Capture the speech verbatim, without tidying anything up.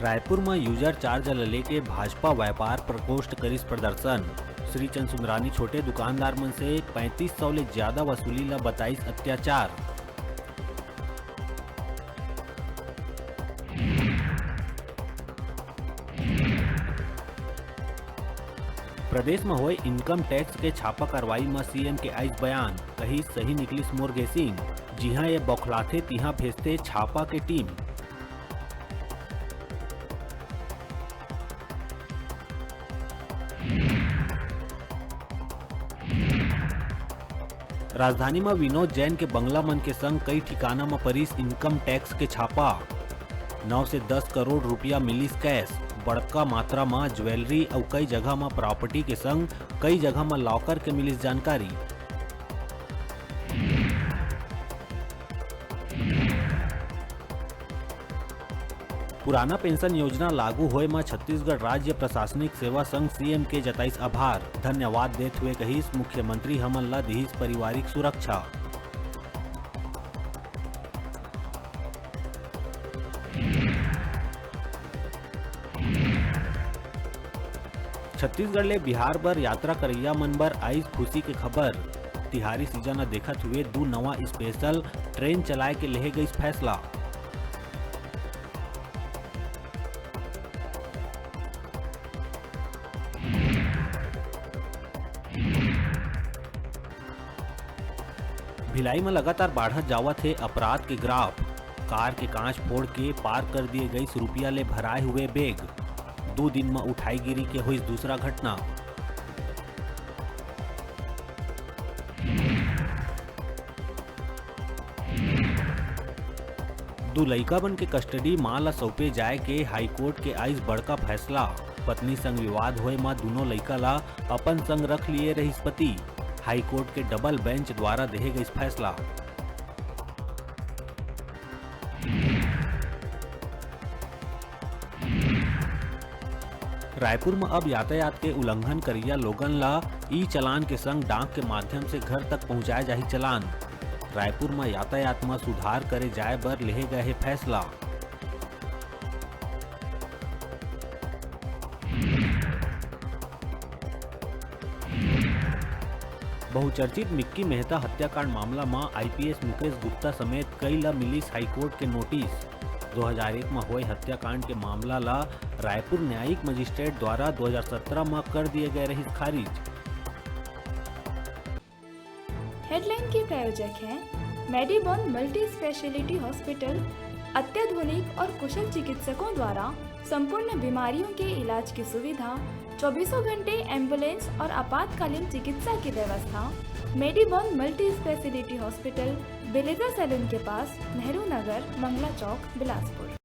रायपुर म user charge ल लेके भाजपा व्यापार प्रकोष्ठ करिस प्रदर्शन। श्री चंद सुंदरानी छोटे दुकानदार मन से पैंतीस सौ ले ज्यादा वसूली ल बताइस अत्याचार। प्रदेश म होए इनकम टैक्स के छापा कार्रवाई म सीएम के आइस बयान, कहिस सही निकलिस मोर गेसिंग, जिहां ये बौखलाथे तिहां भेजथे छापा के टीम। राजधानी म विनोद जैन के बंगला मन के संग कई ठिकाना म परिस इनकम टैक्स के छापा। नौ से दस करोड़ रुपया मिलिस कैश। बड़का मात्रा म ज्वेलरी अउ कई जगह म प्रॉपर्टी के संग कई जगह म लॉकर के मिलिस जानकारी। पुराना पेंशन योजना लागू होए म छत्तीसगढ़ राज्य प्रशासनिक सेवा संघ सीएम के जताइस आभार, धन्यवाद देत हुए कहिस, मुख्यमंत्री हमन ल दिहिस पारिवारिक सुरक्षा। छत्तीसगढ़ ले बिहार बर यात्रा करइया मन बर आइस खुशी के खबर। तिहारी सीजन ल देखत हुए दू नवा स्पेशल ट्रेन चलाए के लेहे गइस फैसला। भिलाई म लगातार बाढ़त जावत हे अपराध के ग्राफ। कार के कांच फोड़ के पार कर दिए गइस रुपया ले भराए हुए बैग। दू दिन म उठाईगिरी के होइस दूसरा घटना। दू लइका मन के कस्टडी मां ल सौंपे जाय के हाईकोर्ट के आइस बड़का फैसला। पत्नी संग विवाद होए म दूनों लइका ल अपन संग रख लिए रहिस पति। हाईकोर्ट के डबल बेंच द्वारा देहे गइस फैसला। रायपुर म अब यातायात के उल्लंघन करइया लोगन ल ई चालान के संग डाक के माध्यम से घर तक पहुंचाए जाही चालान। रायपुर म यातायात म सुधार करे जाए बर लेहे गए हे फैसला। बहुचर्चित मिक्की मेहता हत्याकांड मामला म आईपीएस मुकेश गुप्ता समेत कई ल मिलिस हाईकोर्ट के नोटिस। दो हज़ार एक म होए हत्याकांड के मामला ल रायपुर न्यायिक मजिस्ट्रेट द्वारा दो हज़ार सत्रह म कर दिए गए रहिस खारिज। हेडलाइन के प्रायोजक हैं मेडीबॉन मल्टी स्पेशलिटी हॉस्पिटल। अत्याधुनिक और कुशल चिकित्सकों द्वारा संपूर्ण बीमारियों के इलाज की सुविधा, चौबीसों घंटे एम्बुलेंस और आपातकालीन चिकित्सा की व्यवस्था। मेडीबॉन मल्टी स्पेशलिटी हॉस्पिटल, बेलेजा सैलून के पास, नेहरू नगर, मंगला चौक, बिलासपुर।